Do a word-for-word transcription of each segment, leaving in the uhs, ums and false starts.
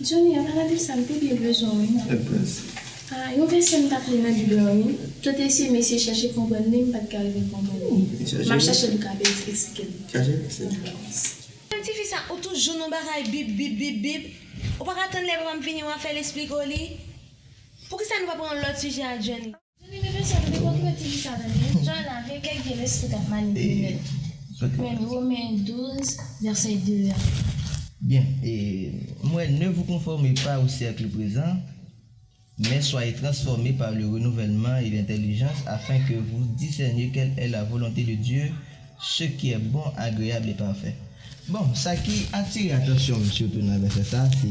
Johnny, a pa nan liv sa m te byen bezwen w wi non. Ah, yon vèsè m t ap li nan Bib lan wi. Tout eseye m eseye chèche konprann li, m pa t ka rive konprann li. M ap chèche li, m ka eksplike l. Chache vèsè. Menm tifi sa, ou toujou nan bagay Bib, Bib, Bib, Bib. Ou pa ka tann lè papa m vini, w a fè l esplike w li? Poukisa nou pa pran yon lòt sijè a Johnny? Johnny, men mesye, nou te okipe ti fi sa tande. Jan l lave, kèk vye lespri k ap manipile l. Men Women douz, vèsè de a. Bien, et moi, ne vous conformez pas au siècle présent, mais soyez transformés par le renouvellement et l'intelligence, afin que vous discerniez quelle est la volonté de Dieu, ce qui est bon, agréable et parfait. Bon, sa ki atire atansyon m sitou nan vèsè sa, se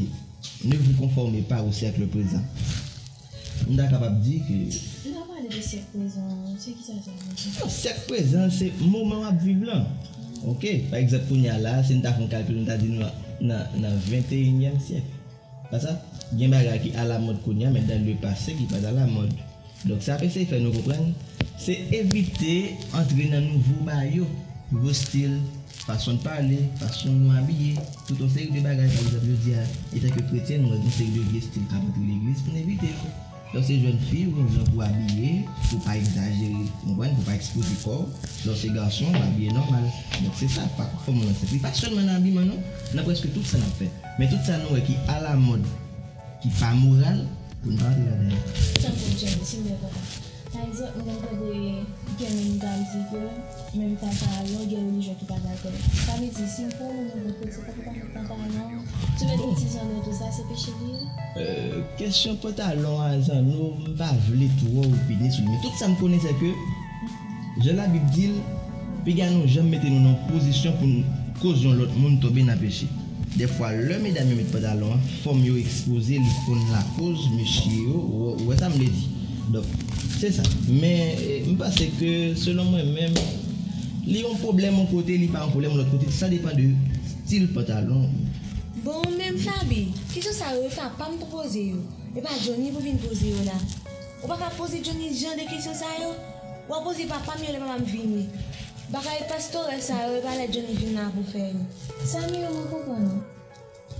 ne vous conformez pas au siècle présent. M ta kapab di ke... Lè w pale de syèk prezan an, se kisa sa vle di? Non, syèk prezan, se moman w ap viv lan. Oke? Pa egzanp, kounye a la, si n ta fè yon kalkil, nou ta di nou nan, nan venteyinyèm syèk. Pa sa? Gen bagay ki alamòd kounye a, men dans le passé ki pa t alamòd. Donk, sa m eseye fè nou konprann, se evite antre nan nouvo bagay yo, nouvo stil, fason n pale, fason nou abiye, tout yon seri de bagay, pa egzanp, jodi a, etanke kretyen, nou wè gen yon seri de vye stil k ap antre legliz pou n evite yo. Lè w se jèn fi, ou gen yon jan pou w abiye, pou w pa egzajere, w konprann, pou w pa ekspoze kò w. Lè w se gason, w abiye nòmal. Donk, se sa, pa konfòme w nan syèk. Li pa sèlman nan abiman, non, nan prèske tout sa n ap fè. Men tout sa nou wè ki alamòd, ki pa moral, pou n pa antre ladan l. Tankou Johnny, si m byen konprann. Pa egzanp, m konn tande gen moun k ap di ke menm pantalon, gen relijyon ki pa dakò. Sa vle di, si w pran yon moun nan kote, se pa ki pa met pantalon, sou met ti zanno tou sa, se peche li ye? Euh, kesyon pantalon a zanno, m pa vle twò opine sou li. Men tout sa m konnen, se ke, jan Labib di l, piga nou janm mete nou nan yon pozisyon pou n koz yon lòt moun tonbe nan peche. Dèfwa, lè medam yo met pantalon an, fòm yo ekspoze, li konn lakoz mesye yo, ou, ou wè sa m vle di. Donk, se sa. Men, eh, m panse ke, selon mwen menm, li yon pwoblèm yon kote, li pa yon pwoblèm yon lòt kote. Sa depann de stil pantalon. Bon, ou menm, Faby, kesyon sa yo, e papa m pou poze yo. E pa Johnny pou vin poze yo la. Ou pa ka poze Johnny jan de kesyon sa yo. W a poze papa m yo lè papa m vini. Bagay pastorèl sa yo, e pa lè Johnny vin la pou fè yo. Sa m yo, mwen konprann ou.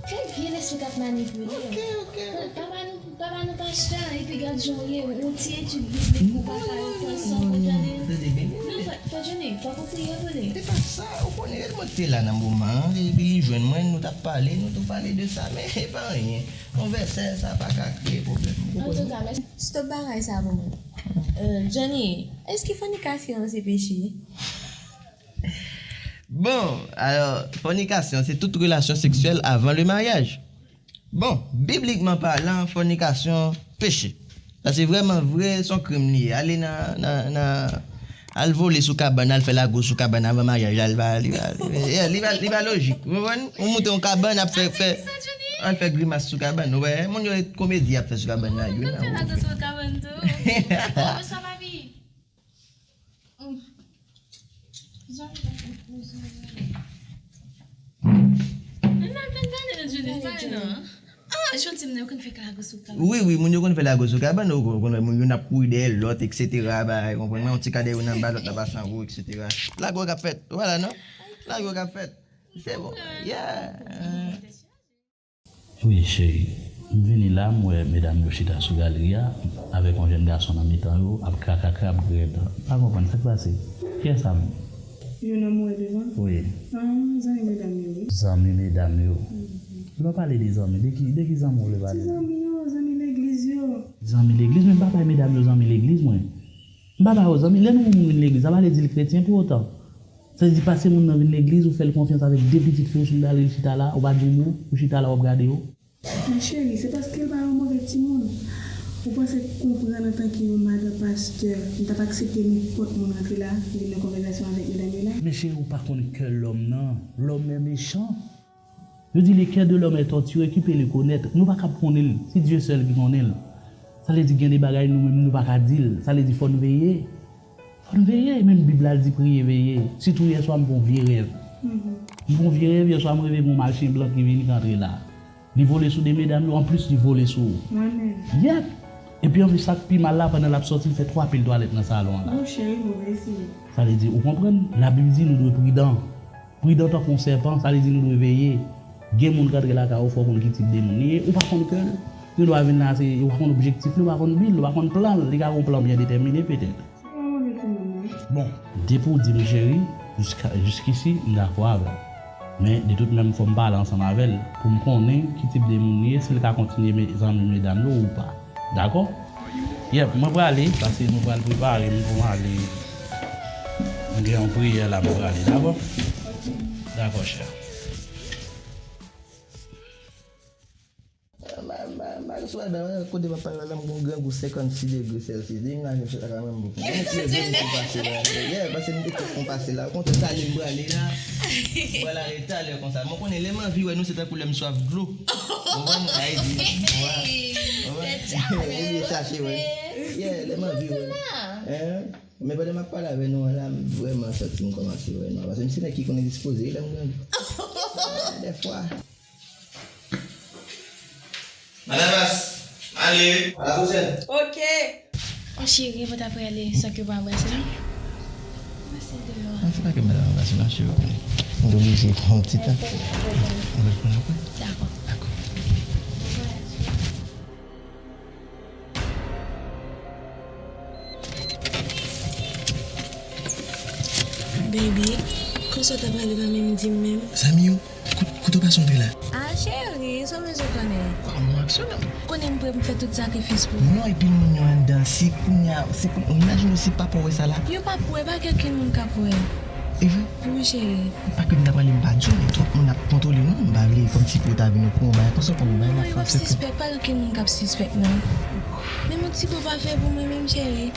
Kèk vye lespri k ap manipile yo. Ok, ok, ok. Papa nou, papa nou pastè, epi gad jan w ye, yon ti etid biblik ou pa ka rekonèt sa w konn tande. Non, fè, fè Johnny, fòk ou priye pou li. Se pa sa, ou konnen, lè mwen te la nan moman an, epi li jwenn mwen, nou t ap pale, nou tou pale de sa, men e pa anyen. Yon vèsè, sa pa ka kreye pwoblèm. Ou konprann? Antouka, mèsi. Stop bagay sa pou mwen. Euh, Johnny, èske fònikasyon se peche? Bon, alò, fònikasyon, se tout relasyon seksyèl avan le maryaj. Bon, biblikman palan, fònikasyon, peche. Sa se vrèman vre, se yon krim li ye. Ale nan, nan, nan, al vole sou kabann, al fè lago sou kabann avan maryaj la, li va, li va, li va, yeah, li va, li va lojik. Ou konprann? Ou moute yon kabann, ap fè, fè, al fè grimas sou kabann. Ou wè, moun yo, komedi ap fè sou kabann la, you know. Ou konn fè lago sou kabann tou. Bonswa, papi. Wi, wi, moun yo konn fè lago sou kabann, ou konn wè moun youn ap kouri dèyè lòt, etsetera, bagay, konprann mwen, yon ti ka dèyè youn anba lòt la pase anwo, etsetera. Lago k ap fèt, ou pa la non? Lago k ap fèt. Se bon, yeah. Wi, cheri. M vini la, m wè medam yo chita sou galri a, avèk yon jèn gason nan mitan yo, ap krakrakra, ap grèt. M pa konprann sa k pase. Kiyès sa menm? Yon nonm ou wè devan? Wi. Ah, zanmi medam yo, wi. Zanmi medam yo. Lè w pale de zanmi, de ki, de ki zanmi w vle pale la? Ti zanmi yo, zanmi legliz yo. Zanmi legliz, men m pa bay medam yo zanmi legliz, mwen. M pa ba yo zanmi. Lè nou wè yon moun vin legliz, sa pa vle di l kretyen pou otan. Sa vle di pase moun nan vin legliz, ou fè l konfyans avèk de pitit fi w sou l ale l chita la, ou pa di yon mo, ou chita la w ap gade yo. Men cheri, se paske l pa yon move timoun. Ou panse konprann antanke yon madan pastè, m t ap aksepte nenpòt moun rantre la, vin nan konvèsasyon avèk medam yo la? Men cheri, ou pa konn kè lòm nan. Lòm est méchant. Yo di le cœur de l'homme est torturé, qui peut le connaître? Nou pa kab konnen l. Se Dye sèl ki konnen l. Sa vle di gen de bagay nou menm nou pa ka di l. Sa vle di fò n veye. Fò n veye, menm Bib la di priye veye. Sitou yèswa m gen yon vye rèv. M gen yon vye rèv, yèswa m reve gen yon machin blan ki vini k antre la. Li vole sou de medam yo, anplis li vole sou ou. Mwen menm. Yep! Epi anplis sa k pi mal la, pandan l ap sòti, l fè twa pil twalèt nan salon an la. Monchè, wi, move eseye. Sa vle di, ou konprann? Labib di nou dwe pridan. Pridan tankou yon sèpan, sa vle di nou dwe veye. Gen moun k antre lakay ou, fò w konn ki tip de moun li ye, ou pa konn kè l. Gen dwa vin la, se, ou pa konn objektif li, ou pa konn bi l, ou pa konn plan l, li ka gen yon plan byen detèmine petèt. Bon, depi w di m cheri, jiskisi m dakò avè w. Men de tout menm fò m pale ansanm avè l pou m konnen ki tip de moun li ye, si l ka kontinye zanmi medam yo ou pa. Dakò? Yep, mwen prale, paske mwen pral prepare m pou m ale. M gen yon priyè la m prale, dakò? Dakò, chè. Mariswa, kote m ap pale la, m gon grangou senkannsis degre Celsius. Depi m la jwenn sot la ka mwen m bouke. Mwen mete yo vin pou pase la. Yeah, pase m te tou fon pase la. Ou konn tout ale m prale la. M pral ale talè konsa. Mwen konnen lè m anvi wè nou se tankou lè m swaf dlo. Ou konprann? Sa vle di, ou konprann? Ou vle chache wè. Yeah, lè m anvi wè. Hein? Men pandan m ap pale avè nou an la, m vrèman santi m kòmanse wè nwa. Pase m se nèg ki konnen dispoze lè m grandi. Dèfwa. Madan Bas, ale. A la pwochèn. Ok. Mon cheri, ou pa ta prale san ke w pa anbrase m? Pase deyò. An fè pa ke madan Bas mache, ok. M oblije pran yon ti tan. Ou pral pran apre? Dakò. Dakò. Baby, konsa w ta prale pa menm di m menm? Zanmi w, kote w pase antre la? Ah cheri, sa w bezwen konnen? Kwa, mwen aksyonè. Konnen m prè pou m fè tout sakrifis pou ou. Non, epi moun yo anndan, si kounye a, si kounye, imajine w si papa w wè sa la. Yo p ap wè, pa gen okenn moun k ap wè. E vre? Wi cheri. Pa ke m ta prale m pa di w, men twòp moun ap kontwole nou, m pa vle kòmsi pou yo ta vin pran yon bagay konsa, konn yon bagay la fè w sèten. Wi, w ap sispèk, pa gen okenn moun k ap sispèk non. Menm yon ti bo pa fè pou mwen menm cheri.